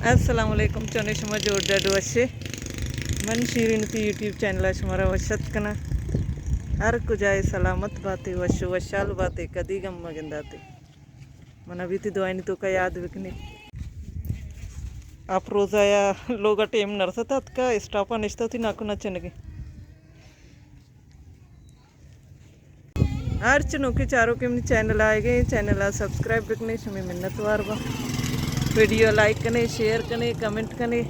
السلام علیکم، چونے شما؟ جوڑ ڈڈ وشے؟ من شیرین تی یوٹیوب چینل ءَ شمارا وش اتک کناں۔ ہر کجائے سلامت باتے، وش و وشال باتے، کدی غم مگنداتے۔ من ابھی تی دعائنی توکا یاد بکنے۔ افروزہ یا لوگا ٹیم نرستا اتکا، اسٹاپا نشتا تی ناکو نچنگے۔ ہرچ نوکیں چاروکے منی چینل آئیگے، چینل ءَ سبسکرائب بکنے، شمے منت وار با۔ ویڈیو لائک کنے، شیئر کنے، کمنٹ کنے۔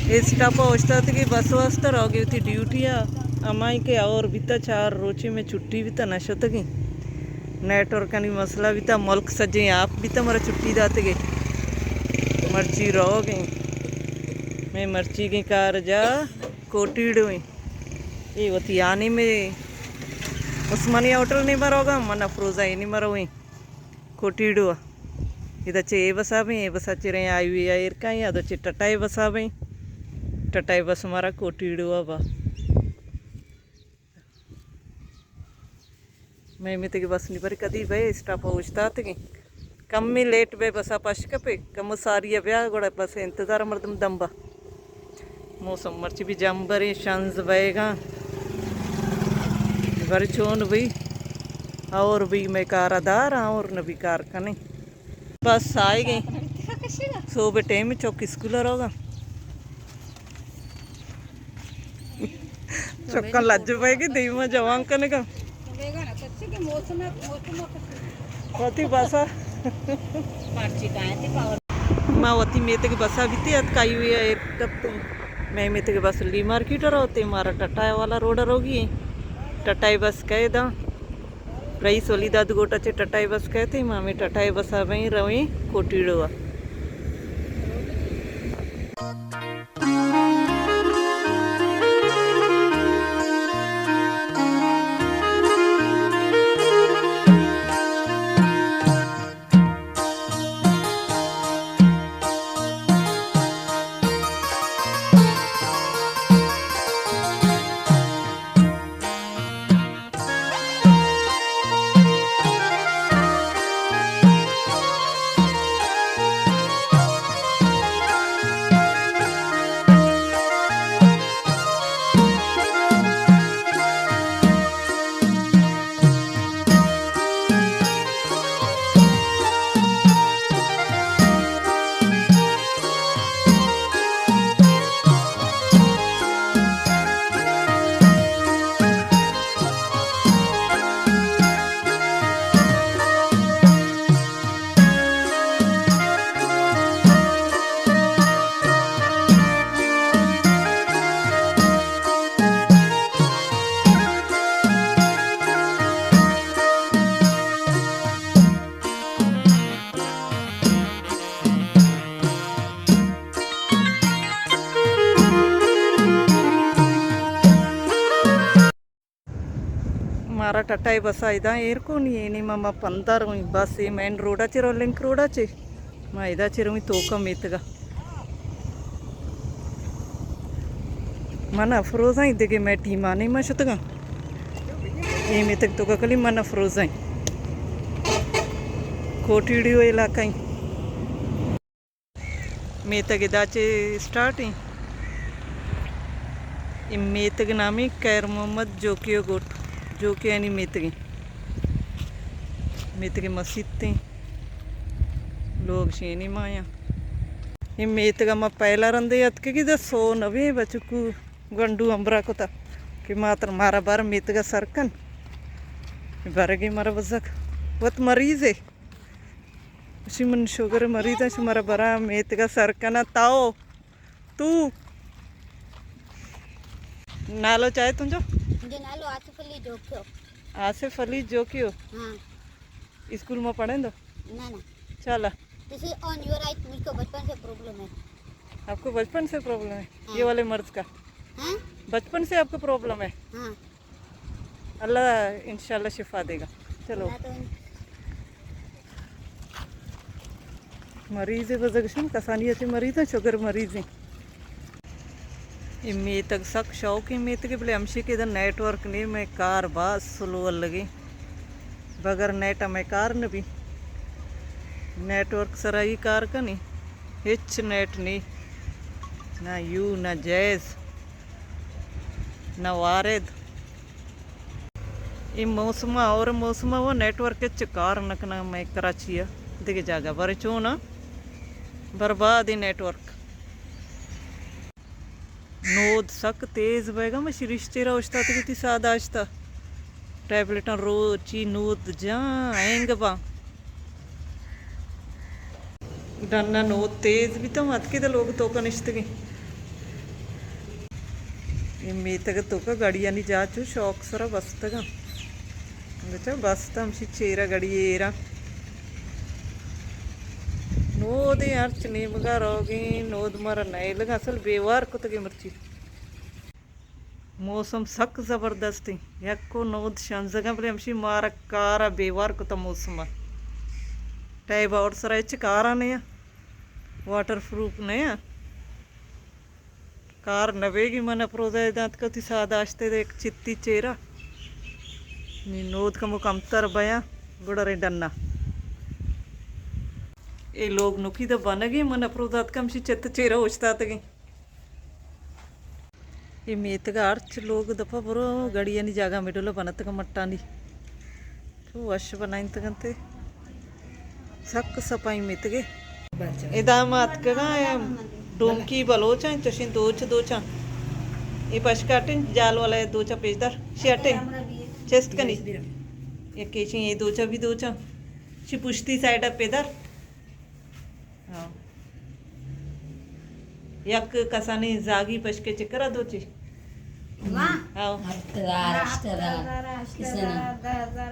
اسٹاپا اوشتاتگی بس واسطہ روگی وتی ڈیوٹی ءَ، ہمائی کہ اور بیتا، چار روچی میں چھٹی بیتا، نہ شتگی۔ نیٹ ورکانی مسئلہ بیتا، ملک سجیں آپ بیتا، مارا چھٹی داتگی۔ مرچی روگی۔ میں مرچیگیں کار جا کوٹیڑو ایں۔ اے وتی آنی میں عثمانیہ ہوٹل نیما روگا، من افروزہ اے نیما رویں۔ کوٹیڑو۔ ادا چہ اے بسا بیں، اے بسا چہ ریں ہائی وے ءَ ایر کائیں، ادا چہ ٹٹائی بسا بیں۔ ٹٹائی بس مارا کوٹیڑو ءَ با۔ مئے میتگ بس نی بری کدی بئے، اسٹاپ ءَ اوشتاتگیں۔ کمے لیٹ بئے، بس ءَ پش کپے، کمو ساری ءَ بیا، گڑا بس ءِ انتظار ءَ مردم دمبا۔ موسم مرچی بھی جمبریں، شنز بئیگاں۔ بری چون بئی، اور بئی مئے کار ءَ دار، اور نبی کار کنیں۔ بس آئیگیں۔ صبح ٹائم چک اسکول ءَ روگا۔ چکاں لج بئیگی دیما جوان کنگا۔ وتی بسا۔ ما وتی میتگ بسا بیتی اتکائی ہوئی ہے، کپتے۔ میں میتگ بس لی مارکیٹ ءَ روتے، مارا ٹٹائے والا روڈ ءَ روگی ہے۔ ٹٹائے بس کئے داں۔ رئیس ولی داد گوٹا چہ ٹٹائی بس کئیت، ما ہمے ٹٹائی بس ءَ بئیں رویں کوٹیڑو ءَ۔ مارا ٹٹائی بس ءَ ادا ایر کو نی، اے نیما ما پندر ہوئی بس، اے مین روڈ ءَ چہ رو، لنک روڈ ءَ چہ ما ادا چہ رویں توکا میتگا۔ من افروزاں، دگہ مئے ٹیمانی ما شتگاں۔ اے میتگ توکا کلی من افروزاں۔ کوٹیڑیو علاقہ ایں۔ میتگ ادا چہ اسٹارٹ ایں۔ اے میتگ نامی خیر محمد جوکیو گوٹ، جوکیانی میتگ ایں۔ میتگ مسیت ایں۔ لوگ شینی مایاں۔ اے میتگ ما پہلا رندے اتکگی، دا سو نبی بچکو گنڈو امبرا کتا کہ ماتر مارا بر میتگ سر کن۔ برگی مارا بزگ وت مریض ہے۔ اشی من شوگر مریض ہاں، شمارا برا میتگا سر کنا تاؤ۔ تو نالو چاہے تنجو؟ جو نالو آصف علی جوکیو۔ آصف علی جوکیو۔ ہاں۔ اسکول میں پڑھیں دو؟ نہ، نہ۔ چلا۔ This is on your right، مجھ کو بچپن سے پرابلم ہے۔ آپ کو بچپن سے پرابلم ہے؟ ہاں۔ یہ والے مرض کا؟ ہاں؟ بچپن سے آپ کو پرابلم ہے؟ ہاں۔ اللہ انشاءاللہ شفا دے گا۔ چلو۔ اللہ تو مریض بزگ شم کسانی اچ مریض ہیں، شوگر مریض ہیں۔ اے میتگ سک شوقیں میتگے، بلے ہمشی کہ ادا نیٹ ورک نے، مئے کار باز سلو لگے۔ بغیر نیٹ ءَ مئے کار نہ بی۔ نیٹ ورک سرا ہی کار کنی۔ ہچ نیٹ نی، نہ یو، نہ جیز، نہ وارد۔ اے موسم ءَ، اور موسم ءَ وہ نیٹ ورک ہچ کار نہ کناں مئے کراچی ءَ، دگہ جاگہ بارے چون ءَ برباد اے نیٹ ورک۔ نود سک تیز بیگا، ما شریش چیرا اوشتاتگی، تی ساہ داشتا۔ ٹیبلٹاں روچی نود جاں اینگ باں۔ ڈنا نود تیز بیتاں، اتکے داں لوگ توکا نشتگیں۔ اے میتگ توکا گاڑیانی جاہ چو شوق سرا بستگاں۔ بچا بست ہمشی چیرا گڑی ایرا۔ نودے ہرچ نیمگا روگیں، نود مارا نیلگا، اصل بیوار کتگیں مرچی۔ موسم سک زبردستیں، یکو نود شنزگاں، بلے ہمشی مارا کارا بیوار کتا موسما۔ ٹیب آؤٹ سرا ہچ کارا نیا، واٹر پروف نیا۔ کار نہ بیگی من اپروزا دانت کتی ساہ داشتے دے یک چتی چیرا۔ نی نود کمو کمتر بیاں، گڑا رے ڈنا۔ اے لوگ نکی دا بنگی من اپروزات کمشی چت چیرا اوشتاتگی۔ اے میتگ ءَ ہرچ لوگ دپا برو گڑیانی جاگہ مڈل ءَ بنتگ مٹانی۔ چو وش بنائینتگ انت۔ سک سپائیں میتگے۔ ادا ما اتکگاں ڈونکی بلوچاں، چشیں دوچ دوچاں۔ اے پشکاٹیں جال والا دوچا پیش دار۔ شی اٹیں۔ چست کنی۔ یک ایشیں اے دوچا بھی دوچاں۔ شی پشتی سائیڈ ءَ پیدار۔ ہاں۔ یک کسانی زاگی پشکے چکرا دوچی۔ واہ۔ ہاں۔ ہفت ہزار، ہشت ہزار، ہشت ہزار، کسنا؟ دہ ہزار۔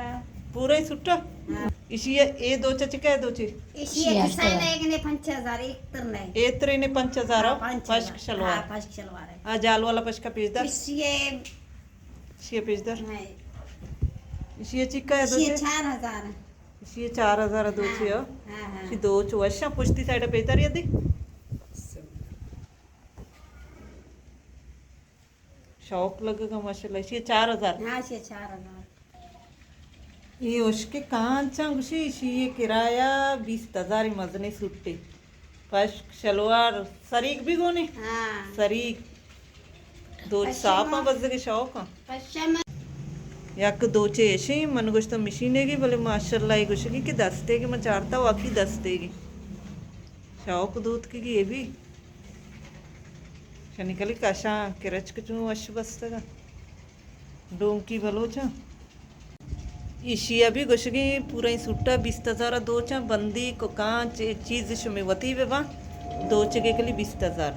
پورے سٹا؟ ہاں۔ اشی اے دوچا چکا دوچی؟ اشی اشی ہشت ہزار۔ ایک نے پنچ ہزار، ایک تر نے۔ اے ترے نے پنچ ہزار، ہاں، پنچ ہزار۔ پشک شلوار۔ ہاں، پشک شلوار ہے۔ آ جال والا پشکا پیش دار۔ اشی اے اشی پیش دار۔ نہیں۔ اشی چکا ہے اشی دوچی؟ چار ہزار۔ اشی چار ہزار دوچی ہو۔ ہاں، ہاں۔ اشی دوچ وشاں پشتی سائیڈ پیداری دی۔ شوق لگگا ماشاءاللہ۔ اشی چار ہزار۔ ہاں، اشی چار ہزار۔ اے اشکے کانچاں گوشی، اشی کرایہ بیست ہزار مزنیں سوٹے۔ پشک شلوار سریگ بھی گونے؟ ہاں۔ سریگ۔ دوچ پشما۔ ساپاں بزگے شوقاں۔ پشما۔ یک دوچے اشیں، من گوشتہ مشینیگی، بلے ماشاءاللہ اے گوشگی کہ دستیگی، من چارتا واقعی دستیگی۔ شوق دوتکگی اے بھی۔ شنی کلی کشاں کرچک چون وش بستگا۔ ڈونکی بلوچاں۔ ایشی ءَ بھی گوشگیں پوریں سوٹا بیست ہزار ءَ دوچاں، بندیک و کانچ، اے چیز شمے وتی بہ باں، دوچگے کلی بیست ہزار۔